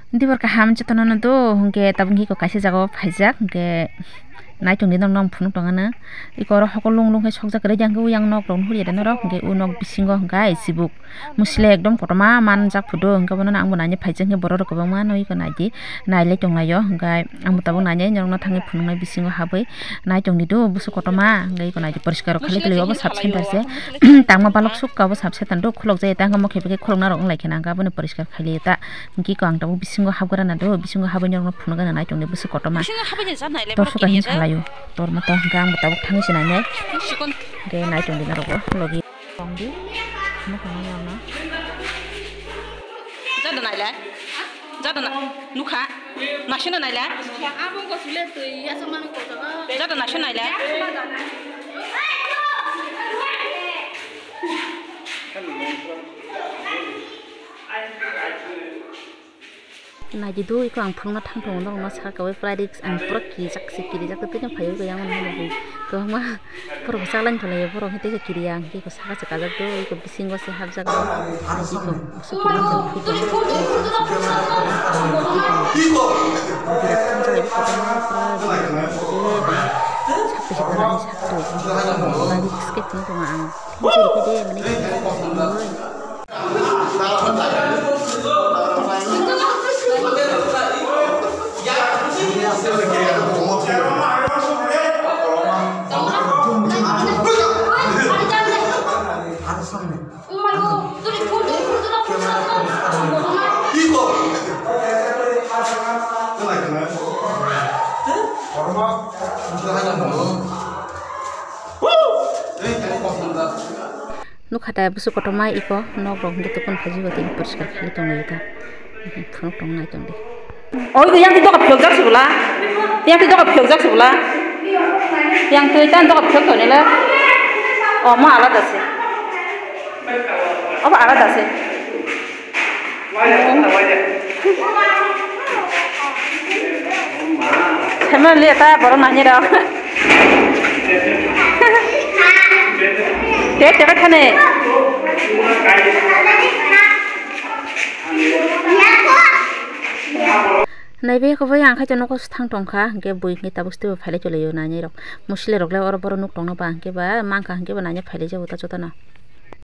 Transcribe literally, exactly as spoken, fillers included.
Dibor kaham jotono no do, hwnkhe tabuk hiko kaisa jaga o phaijak, hwnkhe naitok ni nokno phunuk tongano. Iko oro hokol lung lung khe sokjak kwrwi, jang khe uyang nok rok nuhur ya de norok, hwnkhe u nok bisingo hwnkhe ai chibuk musle ekdom kotorma manjak phudo, hwnkhe bono ang bo naina phaijak, hwnkhe borok rok kwbangma no iko naidi nailai tonglaio, hwnkhe ang bo tabuk nainai norok no thangwi phunuknai bisingo habwi naitok ni do busu kotorma, hwnkhe iko naidi poriskar khailai tonglaio, obo sub center se tangma balok sukha obo sub center do khulok jai tang mo khe khulok narok wng lai khe nang aboni poriskar khailai ta. Hwnkhe ko ang tabuk bisingo habgra na do, bisingo habwi norokno phunukgana naitok ni busu kotorma. Bisingo habwi ni jat nailai tor mano suka hin kiriya salaio. Tor ma to hwnkhe ang bo tabuk thangwi se nainai. Sikon. Hwnkhe naitok di norok bo logi. Tong di. Phunuk tongna norokno. Jat nailai. Jat na nukha. Masino nailai. Jat naisino nailai. Naidi do iko ang phunukna thang tongo norokno saka o pura risk ang pura kijak se kirijak tei tini phaiwi yang mani hwnwi kwbangma borok chaklaini tonglaio borok hwnkhe tei kiriya hwnkhe iko saka se kajak do iko bisingo se hapjak do iko busu kirijak phi tongo. Birat thangjak iko kotorma pura sakti sakti sakti pura risk khe phunuk tongo ang thansa rikhe de mani. Nukha ta busu kotorma iko nok rok hwnkhe tei phano phaijak tei poriskar khailai tonglaio ta. Phunuk tong nai tong di. Oi yang twi doga phiyok jak sibula. Yang twi doga phiyok jak sibula. Yang twi tan doga phiyok tong nila. O mo alada se. Obo alada se. Sama liya ta borok nani rok. Te te ka thane. Naibe khe bai ang khe nogo thang tongkha, hwnkhe bui hwnkhe tabuk teibo phailai tonglaio nainai rok. Musle rok le oro borok nuk tongno ba hwnkhe ba mankha hwnkhe ba naina phailai jago ta jotono.